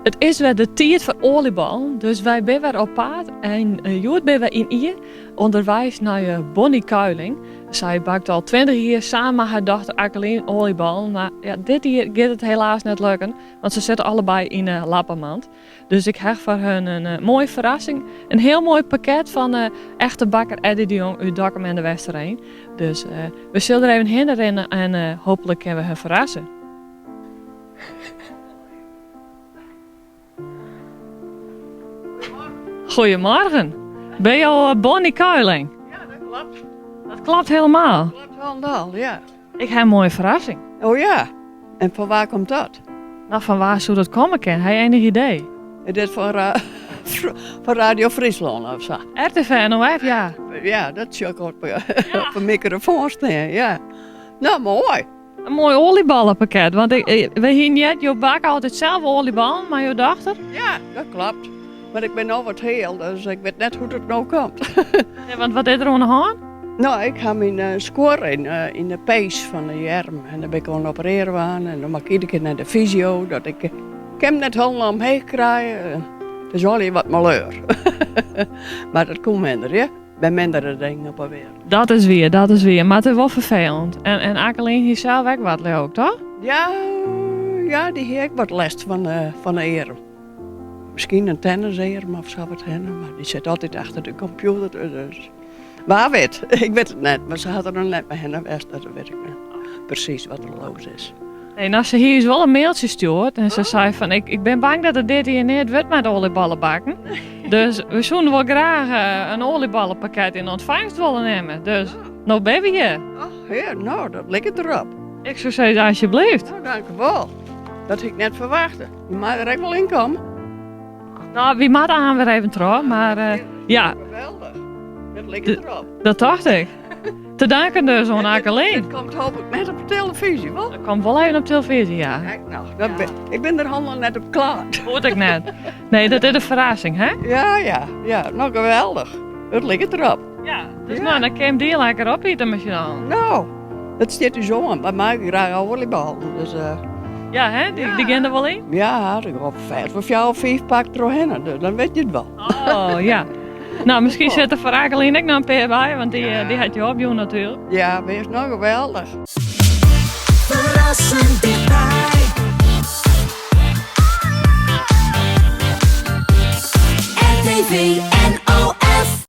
It is wer de tiid foar oaljeballen, dus wy binne wer op paad en hjoed binne wy yn Ie ûnderweis nei Bonnie Kuiling. Sy bakt al 20 jier samen mei har dochter Akkelien oaljeballen, mar ja, dit jier giet it helaas net lukken, want se sitte allebei yn 'e lappenmand. Dus ik ha foar hun in moaie ferrassing, in hiel moai pakket fan echte bakker Eddie de Jong út Dokkum en de Westereen. Dus we sille der even hinne rinne en hooplik kinne we hun ferrasse. Goedemorgen. Ben je al Bonnie Kuiling? Ja, dat klopt. Dat klopt helemaal. Dat klopt helemaal, ja. Ik ha in moaie ferrassing. Oh ja? En fan wa komt dat? Nou, fan wa soe dat komme kinne? Ha je enig idee? Is dit fan, fan Radio Fryslân of sa? RTV NOF, ja. Ja, dat sjoch ik op, ja. op de microfoon stean, ja. Nou, moai. In moai oaljeballepakket. Want ik, we hiene net, jo bakke altyd sels oaljeballen mei jo dochter. Ja, dat klopt. Mar ik bin no wat heal, dus ik wit net hoe't it no komt. Ja, want wat is der oan de hân? Nou, ik ha myn eh, skuor yn, eh, yn de pees fan de earm. En dêr bin ik oan operearre waard. En dan moat ik iedere kear nei de fysio. Dat ik kin him net hielendal omheech krije. It is allegear wat maleur. Mar dat koe minder, ja. By mindere dingen op 'e wereld. Dat is wier, dat is wier. Mar it is wol ferfelend. En, en Akkelien hie sels ek wat, leau ik, toch? Ja, ja, dy hie ek wat lêst fan de, fan de earm. Miskien in tennisearm of sa wat hinne, mar dy sit altyd achter de kompjûter. Dus wa wit, ik wit it net. Mar se hat der noch net mei hinne west, dat wit ik net presys wat der los is. Nee, nou, se hie ús wol in mailtsje stjoerd en se sei fan ik, ik bin bang dat it dit jier net wurdt mei de oaljeballen bakken. Dus we soene wol graach eh, in oaljeballepakket yn ûntfangst wolle nimme. Dus no binne we hjir. Oh, hear, nou, dat liket derop. Ik soe sizze alsjeblieft. Nou, dank u wol. Dat hie ik net ferwachte. Je mei der ek wol yn komme. Nou, wy moatte aan wer even troch, mar eh, ja. Geweldich. Dat liket derop. Dat tocht ik. Te danken dus oan Akkelien. Dit komt hoop ik net op de televyzje, wol? Dat komt wol even op televyzje, ja. Ek noch. Dat bin, ik bin der hielendal net op klaar. Hoort ik net. Nee, dat is de ferrassing, hè? Ja, ja, ja. Nou, geweldich. It liket derop. Ja, dus Ja. nou, dan kin dy lekker opite mei syn allen. Nou, it stiet ús oan. Wy meie graach oaljeballen. Dus, eh, Ja, hè? Dy, dy gean der wol yn? ja, der gaat fêst wol fjouwer, fiif pak trochhinne. Dus dan wit je it wol. Oh, ja. Nou, miskien sit der foar Akkelien ek noch in pear by, want dy, eh, dy hat jo opjûn natuerlik. Ja, wist nou geweldich. Ferrassend dichtby. RTV NOS.